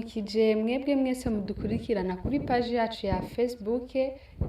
Turabaramukije mwebwe mwese mudukurikirana kuri paji yacu ya Facebook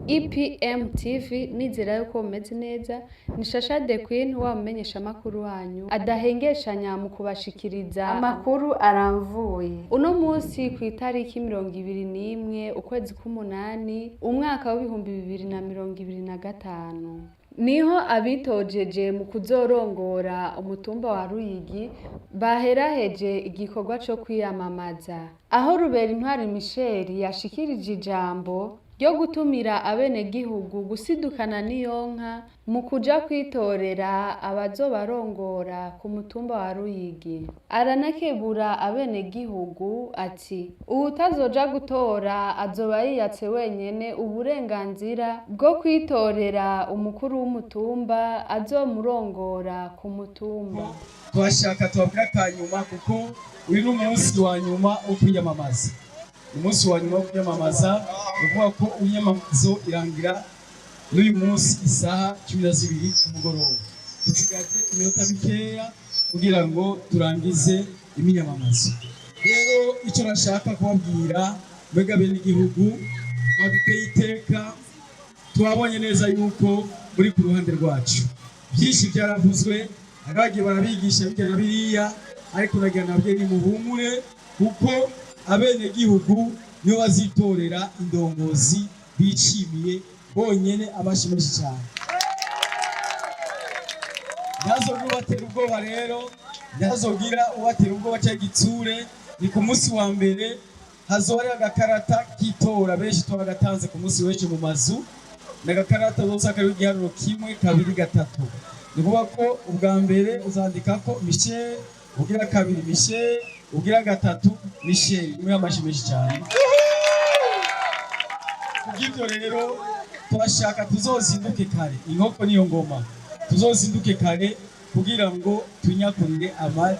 EPM TV. Nizera yuko mumeze neza. Ni Shasha the Queen, wa mumenyeshamakuru wanyu adahengeshanya mu kubashikiriza amakuru aramvuye. Uno munsi ku itariki 21 ukwezi k'umunani umwaka w'2025, niho abitojeje mu kuzorongora umutumba wa Ruyigi baheraheje igikorwa co kwiyamamaza, aho Rubera Intwari Michel yashikirije ijambo ryo gutumira abenegihugu gusidukana n'iyonka mu kuja kwitorera abazobarongora ku mutumba wa Ruyigi. Aranakebura abenegihugu ati uwutazoja gutora azoba yiyatse wenyene uburenganzira bwo kwitorera umukuru w'umutumba azomurongora ku mutumba. Twashaka tubabwira akanyuma, kuko uyu ni umunsi wa nyuma wo kwiyamamaza. Umunsi wa nyuma wo kwiyamamaza ni ukuvuga ko imyamamazo irangira n'uyu munsi isaha 12 ku mugoroba. Dusigaje iminota mikeya kugira ngo turangize imyamamazo. Rero icyo nashaka kubabwira, mwebwe abenegihugu mwaduteye iteka, twabonye neza yuko muri ku ruhande rwacu. Byinshi byaravuzwe, abagiye barabigisha bijya na biriya, ariko nagira nabyo nimuhumure, kuko abenegihugu nibo bazitorera indongozi bishimiye bonyene. Amashi menshi cyane. Ntazogira ubatera ubwoba rero, ntazogira ubatera ubwoba cyangwa igitsure. Ni ku munsi wa mbere hazoba hariho agakarata k'itora, benshi twabagatanze ku munsi w'ejo mu mazu. Ni agakarata uzosanga kariho igiharuro kimwe, kabiri, gatatu. Ni ukuvuga ko ubwa mbere uzandika ko Michel, ugira kabiri Michel, ugira gatatu Michel. Muri amashi menshi cyane. Kubw'ibyo rero turashaka tuzozinduke kare, inkoko niyo ngoma, tuzozinduke kare kugira ngo tunyakurire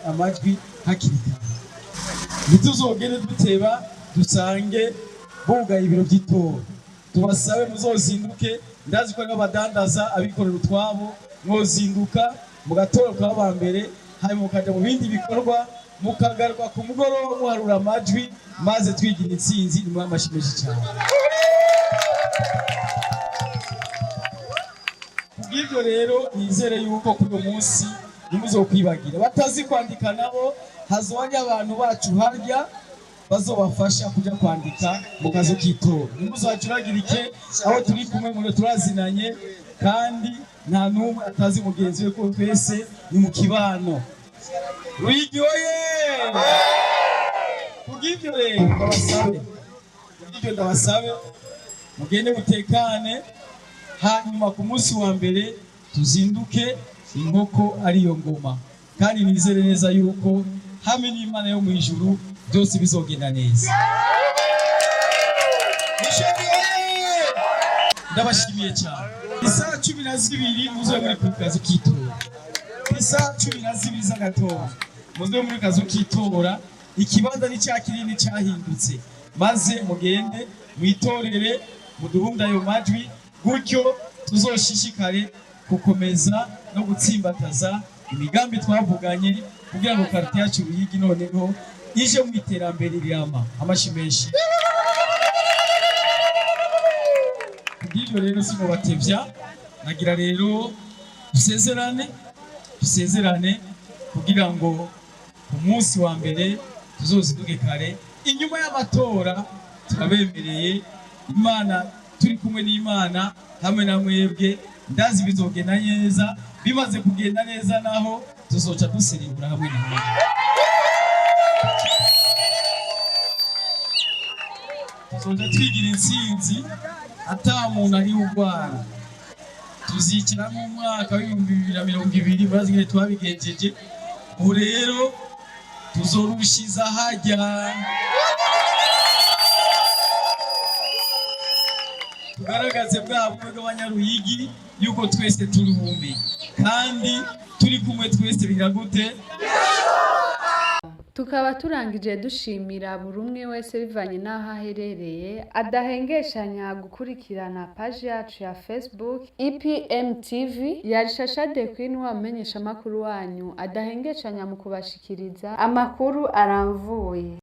amajwi hakiri kare. Ntituzogende duteba dusange bugaye ibiro by'itora. Tubasabe muzozinduke. Ndazi ko hariho abadandaza, abikorera utwabo, mwozinduka mugatora kwa ba mbere, hanyuma mukaja mu bindi bikorwa, mukagaruka ku mugoroba muharura amajwi, maze twigira intsinzi. Ni amashi menshi cyane. Kubw'ibyo rero nizere yuko kuri uyu munsi ntimuzokwibagira. Batazi kwandika nabo, hazohajya abantu bacu harya bazobafasha kuja kwandika mu kazu k'itora. Ntimuzacuragirike, aho turi kumwe muri turazinanye, kandi nta n'umwe atazi mugenzi we, ko twese ni mu kibano. Ruyigi oye! Kubw'ibyo rero ndabasabe, kubw'ibyo ndabasabe mugende mutekane, hanyuma ku munsi wa mbere tuzinduke, inkoko ariyo ngoma. Kandi nizere neza yuko hamwe n'Imana yo mu ijuru byose bizogenda neza. Michel oye! Ndabashimiye cyane. Isaha 12 muzobe muri ku kazu k'itora. Isaha 12 z'agatondo muzobe muri kazu k'itora. Ikibanza ni cya kinini cyahindutse, maze mugende mwitorere, muduhunde ayo majwi, gutyo tuzoshishikare gukomeza no gutsimbataza imigambi twavuganye kugira ngo quartier yacu Ruyigi noneho ije mu iterambere rirama. Amashi menshi. Kubw'ibyo rero sinobatevya, nagira rero dusezerane, dusezerane kugira ngo ku munsi wa mbere tuzozinduke kare. Inyuma y'amatora turabemereye Imana, turi kumwe n'Imana hamwe na mwebwe, ndazi bizogenda neza. Bimaze kugenda neza naho tuzoca duseribura hamwe na mwebwe, tuzoca twigira intsinzi ata muntu ari ugwara. Tuzicara nk'umwaka w'2020, murazi ingene twabigenjeje. Ubu rero tuzorushiza hajya tugaragaze bwa bumwe bw'Abanyaruyigi, yuko twese turi bumwe kandi turi kumwe twese. Bigira gute? Tukaba turangije dushimira buri umwe wese bivanye n'aho aherereye adahengeshanya gukurikirana paji yacu ya Facebook EPM TV. Yari Shasha the Queen, wa mumenyeshamakuru wanyu adahengeshanya mu kubashikiriza amakuru aramvuye.